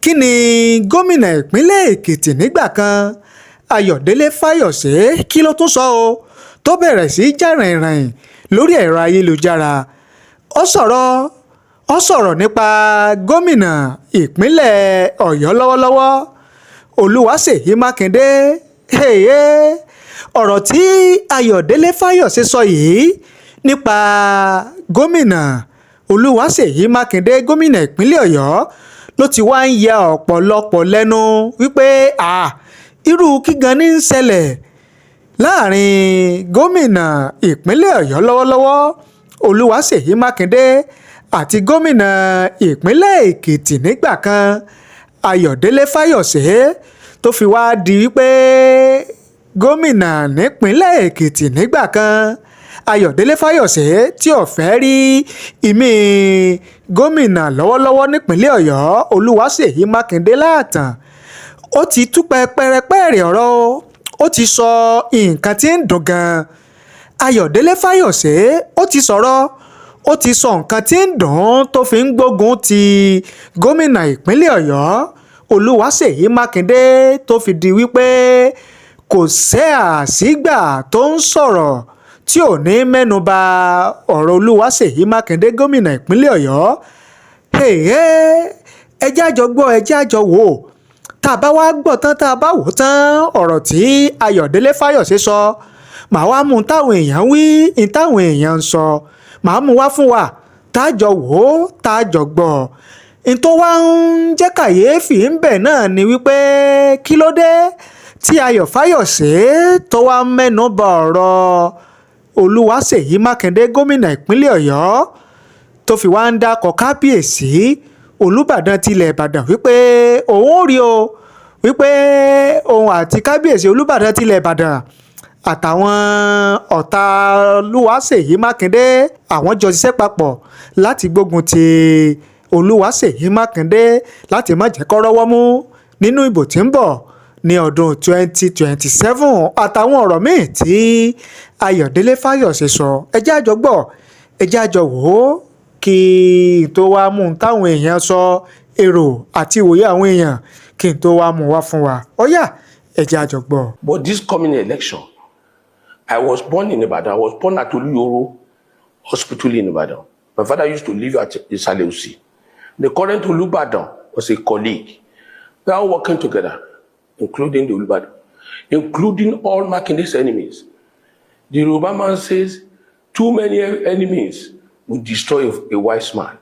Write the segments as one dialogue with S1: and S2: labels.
S1: Kí ni gómìnà ìpínlẹ̀ Èkìtì nígbà kan, Ayọ̀dẹ̀lẹ̀ Fáyọ̀ṣe, kí ló tún sọ ọ́ tó bẹ̀rẹ̀ sí í jà ràìnràìn lórí ẹ̀rọ ayélujára? Ó sọ̀rọ̀ nípa gómìnà ìpínlẹ̀ Ọ̀yọ́ lọ́wọ́lọ́wọ́, Olúwaṣèyí Mákindé. Ọ̀rọ̀ tí Ayọ̀dẹ̀lẹ̀ Fáyọ̀ṣe sọ yìí nípa gómìnà Olúwaṣèyí Mákindé, gómìnà ìpínlẹ̀ Ọ̀yọ́, ló ti wá ń ya ọ̀pọ̀lọpọ̀ lẹ́nu wípé irú kí gan ní ń ṣẹlẹ̀ láàrin gómìnà ìpínlẹ̀ Ọ̀yọ́ lọ́wọ́lọ́wọ́, Olúwaṣèyí Mákindé, àti gómìnà ìpínlẹ̀ Èkìtì nígbà kan, Ayọ̀dẹ̀lẹ̀ Fáyọ̀ṣe, tó fi wá di wípé gómìnà nípínlẹ̀ Èkìtì nígbà kan, Ayọ̀dẹ̀lẹ̀ Fáyọ̀ṣe, tí ò fẹ́ rí ìmí gómìnà lọ́wọ́lọ́wọ́ nípínlẹ̀ Ọ̀yọ́, Olúwaṣèyí Mákindé, láàtàn. Ó ti tú pẹ́pẹ́rẹpẹ́rẹ ọ̀rọ̀ o, ó ti sọ nǹkan tí ń dùn gan-an. Ayọ̀dẹ̀lẹ̀ Fáyọ̀ṣe, ó ti sọ̀rọ̀, ó ti sọ nǹkan tí ń dùn tó fi ń gbógun ti gómìnà ìpínlẹ̀ Ọ̀yọ́, Olúwaṣèyí Mákindé, tó fi di wípé kò sẹ́ àsígbà tó ń sọ̀rọ̀ tí ò ní mẹ́nuba ọ̀rọ̀ Olúwaṣèyí Mákindé, gómìnà ìpínlẹ̀ Ọ̀yọ́. Ẹ jẹ́ á jọ gbọ́, ẹ jẹ́ á jọ wò ó. Tá a bá wá gbọ́ tán, tá a bá wò ó tán, ọ̀rọ̀ tí Ayọ̀dẹ̀lẹ̀ Fáyọ̀ṣe sọ, màá wá mú táwọn èèyàn wí, táwọn èèyàn ń sọ, màá mú wá fún wa, tá a jọ wò ó, tá a jọ gbọ́. N tó wá ń jẹ́ kàyéfì ń bẹ̀ náà ni wípé, kí ló dé tí Ayọ̀ Fáyọ̀ṣe tó wá mẹ́nu bà ọ̀rọ̀ Olúwaṣèyí Mákindé, gómìnà ìpínlẹ̀ Ọ̀yọ́, tó fi wá ń dákọ̀ kábíyèsí Olúbàdàn tilẹ̀ Ìbàdàn wípé òun ò rí o, wípé òun àti kábíyèsí Olúbàdàn tilẹ̀ Ìbàdàn àtàwọn ọ̀tá Olúwaṣèyí Mákindé, àwọn jọ ṣiṣẹ́ papọ̀ láti gbógun ti Olúwaṣèyí Mákindé, láti má jẹ́ kó rọ́wọ́ mú nínú ìbò tí ń bọ̀ ní ọdún 2027, àtàwọn ọ̀rọ̀ míì tí Ayọ̀délé Fáyọ̀ṣe sọ. Ẹ jẹ́ á jọ gbọ́, ẹ jẹ́ á jọ wò ó, kí n tó wá mú un táwọn èèyàn sọ, èrò àti ìwòye àwọn èèyàn, kí n tó wá mú wá fún wa. Ó yá, ẹ jẹ́ á jọ gbọ́.
S2: But this coming election, I was born in Ibadan. I was born at Oluyoro Hospital in Ibadan. My father used to live at Isale Osi. The current Olubadan was a colleague. We are all working together, including the Olubadan, including all Makinde's enemies. The Yoruba man says, "Too many enemies will destroy a wise man."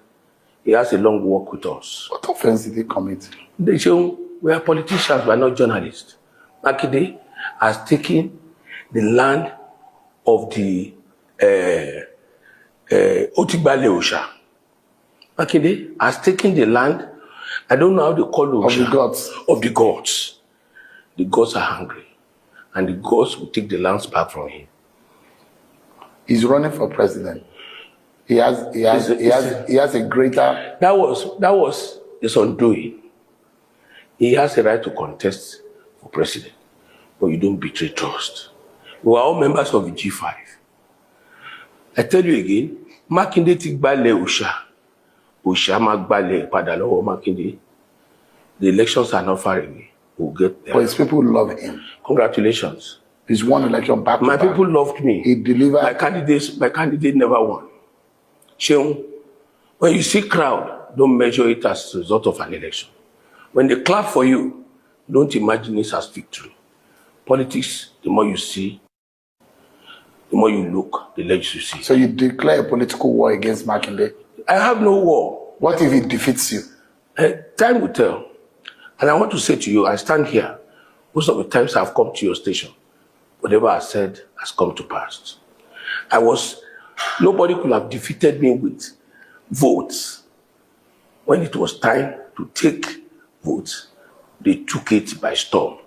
S2: He has a long walk with us.
S3: What offense did he commit?
S2: They say we are politicians, we are not journalists. Makinde has taken the land of the ó ti gbalẹ̀ òòṣà. Makinde has taken the land, I don't know how they call
S3: Of the
S2: òòṣà.
S3: Gods.
S2: Of the gods. The gods are angry. And the gods will take the lands back from him.
S3: He's running for president. He has he has a greater
S2: That was his undoing. He has a right to contest for president, but you don't betray trust. We are all members of the G5. I tell you again, Makinde ti gbalẹ̀ òòṣà. Òòṣà máa gbalẹ̀ padà lọ́wọ́ Makinde. The elections are not far away. We'll get there.
S3: But his people love him.
S2: Congratulations.
S3: He's won election back to
S2: My
S3: back.
S2: People loved me.
S3: He delivered.
S2: My candidate never won. Seun, when you see crowd, don't measure it as the result of an election. When they clap for you, don't imagine it as victory. Politics, the more you see, the more you look, the less you see.
S3: So you declare a political war against Makinde.
S2: I have no war.
S3: What if he defeats you?
S2: Time will tell. And I want to say to you, I stand here. Most of the times I've come to your station, whatever I said has come to pass. Nobody could have defeated me with votes. When it was time to take votes, they took it by storm.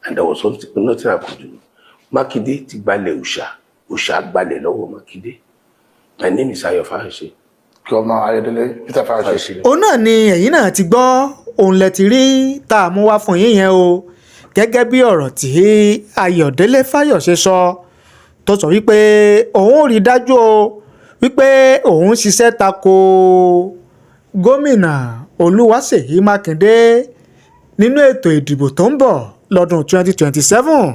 S2: And there was something, nothing I could do. Makinde ti gbalẹ̀ òòṣà, òòṣà gbalẹ̀ lọ́wọ́ Makinde. My name is Ayo Fayose.
S3: Governor Ayodele Peter Fayose.
S1: Òun náà ni ẹ̀yin náà ti gbọ́, òun lẹ ti rí tá a mú wá fún yín yẹn o. Gẹ́gẹ́ bí ọ̀rọ̀ tí Ayọ̀délé Fáyọ̀ṣe sọ, tó sọ wípé òun ò rí dájú o wípé òun ṣiṣẹ́ tako gómìnà Olúwaṣèyí Mákindé. Nínú ètò ìdìbò tó ń bọ̀ lọ́dún 2027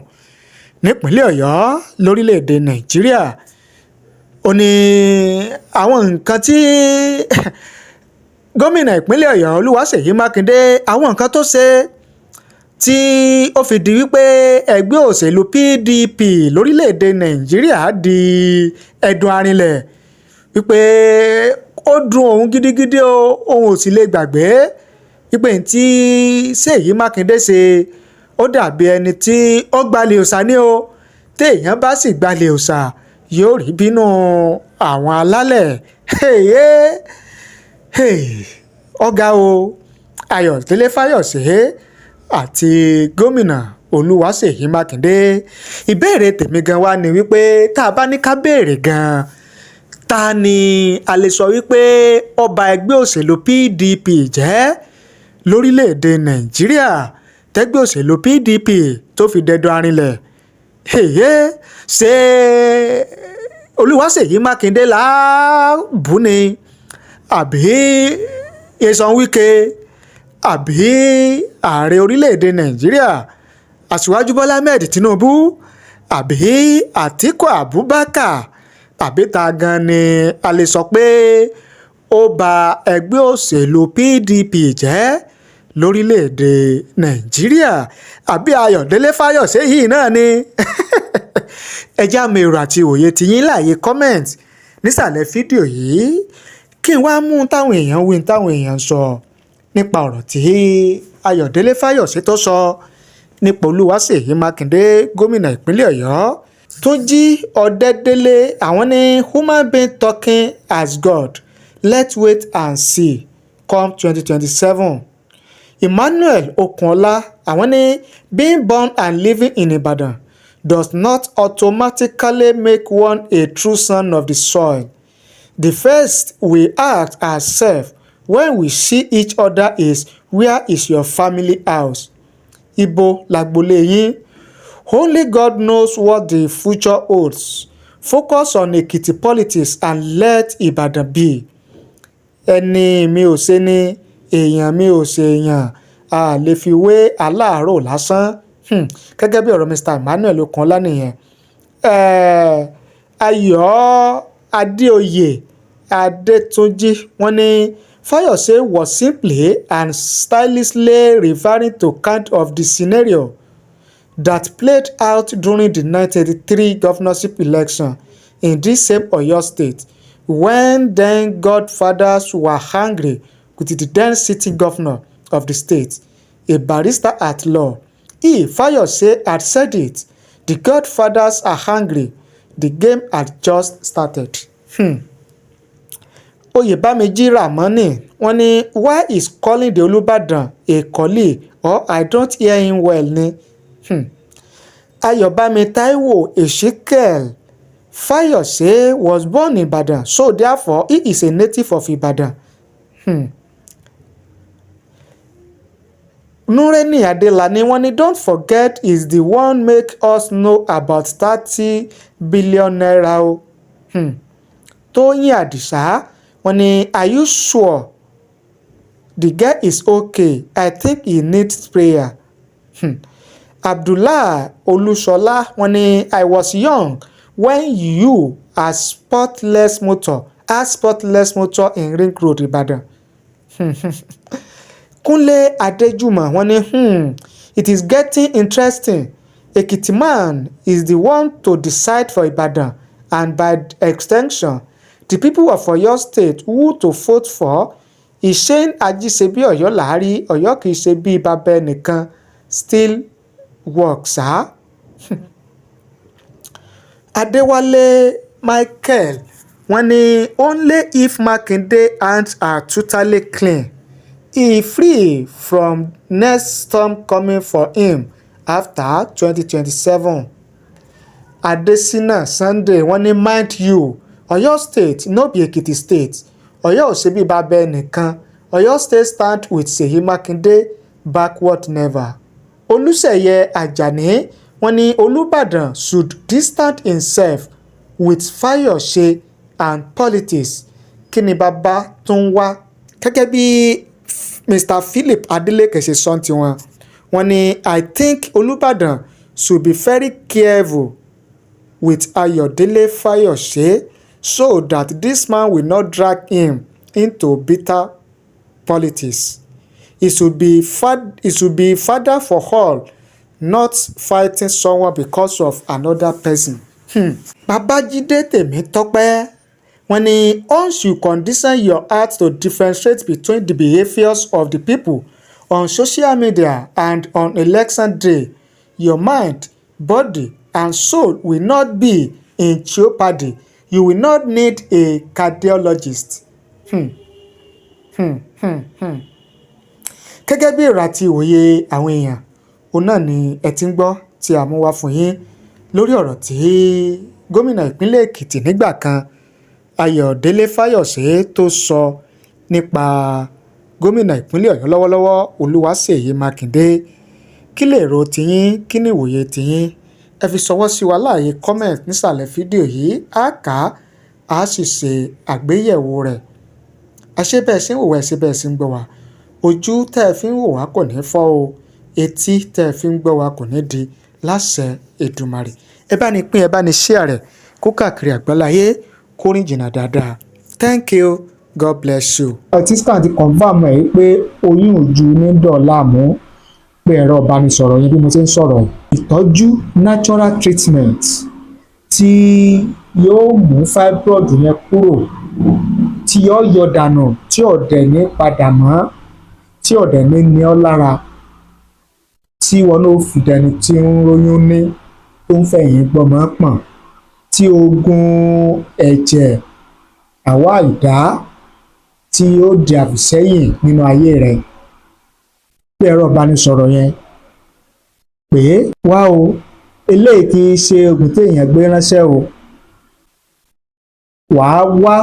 S1: nípínlẹ̀ Ọ̀yọ́, lórílẹ̀‐èdè Nàìjíríà. Ó ní àwọn nǹkan tí gómìnà ìpínlẹ̀ Ọ̀yọ́ Olúwaṣèyí Mákindé, àwọn nǹkan tó ṣe tí ó fi di wípé ẹgbẹ́ òṣèlú PDP lórílẹ̀‐èdè Nàìjíríà di ẹdun arinlẹ̀, wípé ó dùn òun gidigidi o, òun ò sì lè gbàgbé wípé ní tí Ṣèyí Mákindé ṣe, ó dàbí ẹni tí ó gbalẹ̀ òòṣà ní o. Téèyàn bá sì gbalẹ̀ òòṣà, yóò rí bínú àwọn alálẹ̀. Ọ̀gá o, Ayọ̀délé Fáyọ̀ṣe àti gómìnà Olúwaṣèyí Mákindé. Ìbéèrè tèmi gan wá ni wípé, tá a bá ní ká béèrè gan, ta ni a lè sọ wípé ó ba ẹgbẹ́ òṣèlú PDP jẹ́ lórílẹ̀‐èdè Nàìjíríà, tẹ́gbẹ́ òṣèlú PDP tó fi dẹdun arinlẹ̀? Ṣé Olúwaṣèyí Mákindé làá bú ni, àbí Nyesom Wike, àbí ààrẹ orílẹ̀‐èdè Nàìjíríà Aṣíwájú Bọ́lá Ahmed Tinubu, àbí Àtíkù Abubakar, àbí ta gan ni a lè sọ pé ó ba ẹgbẹ́ òṣèlú PDP jẹ́ lórílẹ̀‐èdè Nàìjíríà, àbí Ayọ̀délé Fáyọ̀ṣe yìí náà ni? Ẹ já mi èrò àti òye tiyín láàyè comment nísàlẹ̀ fídíò yìí, kí n wá mú táwọn èèyàn wí, táwọn èèyàn sọ nípa ọ̀rọ̀ tí Ayọ̀délé Fáyọ̀ṣe tó sọ nípa Olúwaṣèyí Mákindé, gómìnà ìpínlẹ̀ Ọ̀yọ́. Túnjí Ọ̀dẹ́dẹ́lẹ̀, àwọn ní, "Human being talking as God. Let's wait and see come 2027." Emmanuel Okunola, àwọn ní, "Being born and living in Ibadan does not automatically make one a true son of the soil. The first we ask ourselves when we see each other is, 'Where is your family house?' Ibo lagboolé yín? Only God knows what the future holds. Focus on Ekiti politics and let Ibadan be." Ẹni mi ò ṣe ni, èèyàn mi ò ṣe èèyàn, a lè fi wé aláàárọ̀ lásán. Gẹ́gẹ́ bí ọ̀rọ̀ Mr Emmanuel Okunola nìyẹn. Ayọ̀ Adéoyè Adétúnjì, wọ́n ní, "Fayose was simply and stylishly referring to kind of the scenario that played out during the 1983 governorship election in this same Oyo State, when then godfathers were angry with the then sitting governor of the state, a barrister at law. If Fayose had said it, the godfathers are angry, the game had just started." Oyèbámijí Ramoni, wọ́n ní, "Why is calling the Olúbàdàn a colleague, or I don't hear him well ni?" Ayọ̀bámi Taiwo Ezekiel, "Fayose was born in Ibadan, so therefore he is a native of Ibadan." Nureni Adelani, wọ́n ní, "Don't forget he's the one make us know about ₦30 billion o." Tóyìn Àdìsá, wọ́n ní, "Are you sure the girl is okay? I think he needs prayer." Abdullah Olúṣọlá, wọ́n ní, "I was young when you had spotless motor in Ring Road, Ibadan." Kúnlé Adéjùmọ̀, wọ́n ní, "It is getting interesting. Ekiti man is the one to decide for Ibadan and, by extension, the people of Oyo State who to vote for. Ìṣe ajíṣebí Ọ̀yọ́ là á rí, Ọ̀yọ́ kì í ṣe bíi baba ẹnìkan still work sir." Adéwálé Michael, wọ́n ní, "Only if Makinde hands are totally clean, he free from next storm coming for him after 2027." Adesina Sunday, wọ́n ní, "Mind you, Oyo State no be Ekiti State. Ọ̀yọ́ ò ṣe bíi baba ẹnìkan. Oyo State stand with Seyi Makinde, backward never." Olùṣeyẹ Ajani, wọ́n ní, "Olùbàdàn should distance himself with Fayose and politics. Kí ni bàbá tún wá?" Gẹ́gẹ́ bí Mr Philip Adeleke ṣe sọ tiwọn, wọ́n ní, "I think Olúbàdàn should be very careful with Ayọ̀délé Fáyọ̀ṣe so that this man will not drag him into bitter politics. He should be father for all, not fighting someone because of another person." Babájídé Tèmítọ́pẹ́, wọ́n ní, "Once you condition your heart to differentiate between the behaviours of the people on social media and on election day, your mind, body and soul will not be in jeopardy. You will not need a cardiologist." Gẹ́gẹ́ bí èrò àti ìwòye àwọn èèyàn, òun náà ni ẹ ti ń gbọ́ tí a mú wá fún yín lórí ọ̀rọ̀ tí gómìnà ìpínlẹ̀ Èkìtì nígbà kan, Ayọ̀délé Fáyọ̀ṣe, tó sọ nípa gómìnà ìpínlẹ̀ Ọ̀yọ́ lọ́wọ́lọ́wọ́, Olúwaṣèyí Mákindé. Kí lèrò tiyín? Kí ni ìwòye tiyín? Ẹ fi ṣọwọ́ sí wa láàyè comment nísàlẹ̀ fídíò yìí. Á kà á, á sì ṣe àgbéyẹ̀wò rẹ̀. Ẹ ṣé bẹ́ẹ̀ ṣe ń wò wá, ẹ ṣé bẹ́ẹ̀ ṣe ń gbọ́ wá. Ojú tẹ́ ẹ fi ń wò wá kò ní fọ́ o, etí tẹ́ ẹ fi ń gbọ́ wá kò ní di láṣẹ Èdùmàrè. Ẹ bá ní pín, ẹ bá ní share rẹ̀ kó káàkiri àgbáláyé, kó rìn jìnnà dáadáa. Thank you, God bless you. Tí scan ti confirm ẹ̀ pé oyún ojú ní dọ̀ọ́lá mú pé ẹ̀rọ ìbánisọ̀rọ̀ yẹn bí mo ṣe ń sọ̀rọ̀ yìí. Ìtọ́jú natural treatment tí yóò mú fibroid yẹn kúrò, tí yóò yọ dànù, tí ò dẹ̀ ní padà mọ́, tí ò dẹ̀ ní ní ọ́ lára, tí wọn náà fi dẹni tí ń róyún ní, tó ń fẹ̀yìn gbọ́mọ pọ̀n, tí ogun ẹ̀jẹ̀ àwa ìdá tí ó di àfìsẹ́yìn nínú ayé rẹ̀. Pé ẹ̀rọ ìbánisọ̀rọ̀ yẹn pé wá o. Eléyìí kì í ṣe oògùn téèyàn gbé ránṣẹ́ o. Wàá wá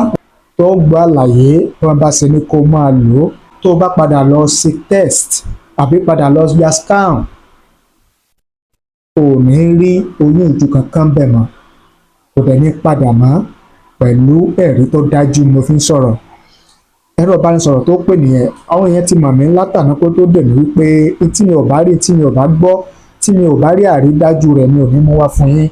S1: tó gbọ́ àlàyé bí wọ́n bá ṣe ní kó máa lò ó. Tó o bá padà lọ ṣe test àbí padà lọ ya scan, ò ní rí oyún ìju kankan bẹ̀ mọ́, kò dẹ̀ ní padà mọ́. Pẹ̀lú ẹ̀rí tó dájú mo fi ń sọ̀rọ̀. Ẹ̀rọ ìbánisọ̀rọ̀ tó pè nìyẹn. Àwọn èèyàn ti mọ̀ mí látàná kó tó dè mí wípé tí mi ò bá rí, tí mi ò bá gbọ́, tí mi ò bá rí àrídájú rẹ̀, mi ò ní mú wá fún yín.